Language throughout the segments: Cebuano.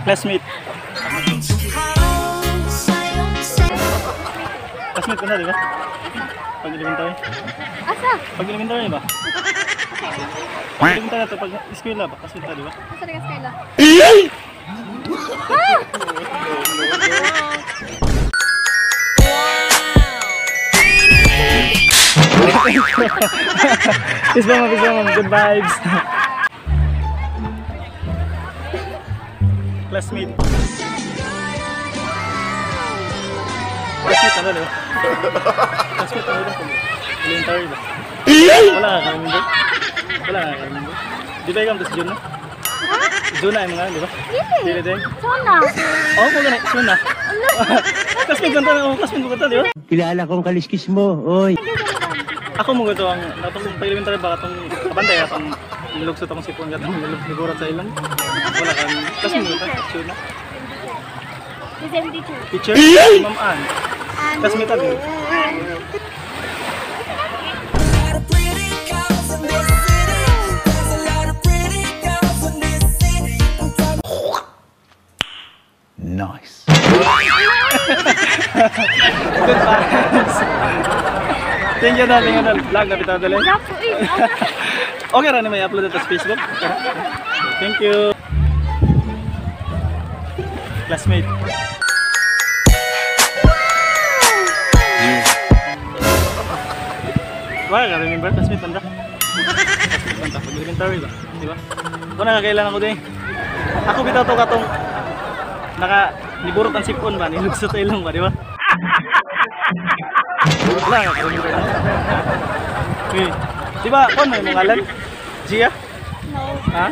Classmate. Classmate ko na, di ba? Pag elementary. Asa? Pag elementary ba? Pag elementary na to, pag eskwela ba? Classmate ka, di ba? Asa na ka eskwela? Peace bomb, good vibes. Classmate. Classmate ano, di ba? Classmate ano ba? Elementary ba? Wala ka remember? Wala ka remember? Di ba ikaw si Juna? Juna yung mga, di ba? Dili din? Sona! Oo, kung ganun, Sona. Classmate ko to, classmate ko to, di ba? Kilala kong kaliskis mo, oy. Ako mo gito ang natong pag-elementary ba katong kabantay atong nilugsot akong sipon katong niligurat sa ilong. Wala kang classmate ko to, Sona. The same teacher. Teacher? Ma'am Ann. Classmate ako. Nice. Good vibes. Thank you, darling. Vlog na bitaw dali. Okay ra ni may upload ito sa Facebook. Thank you. Classmate. Wala ka remember classmate banda? Classmate banda pag elementary ba? Di ba? Wala ka kailan ako din. Ako bitaw to katong naka niburot ang sipon ba, nilugsot sa ilong ba, di ba? Wala ka remember na. Okay. Di ba, kung ano yung ngalan? Gia? No. Ha?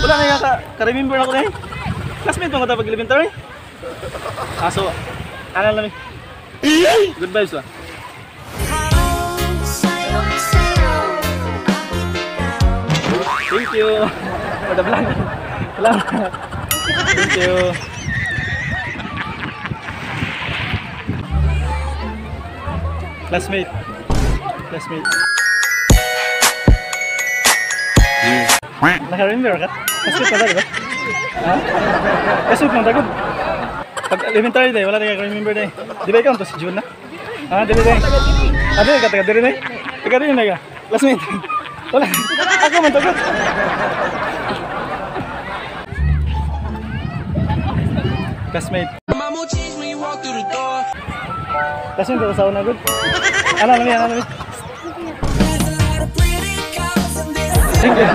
Wala kaya ka-remember ako na eh. Classmate mo ko ito pag elementary? Ah, so, ano lang eh. Good vibes ba? Thank you for the vlog. Salamat. Thank you. Classmate. Classmate. Naka-remember ka? Classmate ka ba, di ba? Ha? Classmate mong tagod. Pag elementary day, wala na ka-remember day. Di ba ikaw to si June na? Ha? Di ba day? Ah, di ba ka? Taga diri na? Taga diri na ka? Classmate. Wala. Ako man tagod. Classmate. Classmate ka sa una good? Ano namin? Ano namin? Thank you.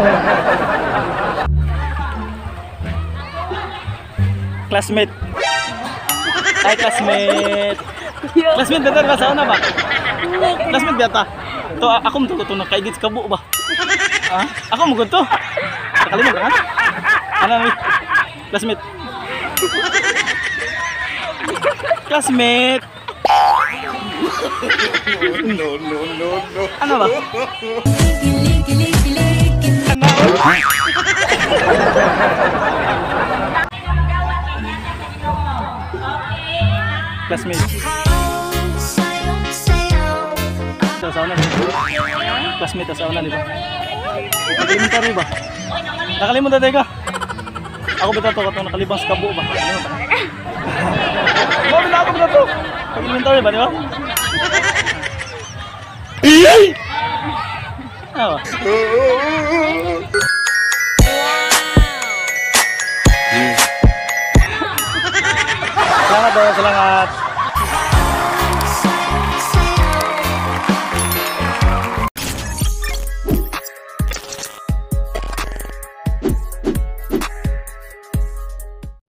Classmate. Hi, classmate. Classmate better ba sa una ba? Classmate bata. To ako mo to nakaigit sa kabo ba? Ha? Ako mo to. Nakalimot ka? Ano namin? Classmate. Classmate. No, no, no, no. Ano ba? Ano? Classmate. Sa una, classmate sa una, di ba? Elementary ba? Nakalimutan tayo ka. Ako ba ito katong nakalibang sa kabo ba? Nakalimutan. Mami na ako ba ito? Pag elementary ba, di ba? Ano ba? Salamat daw, salamat.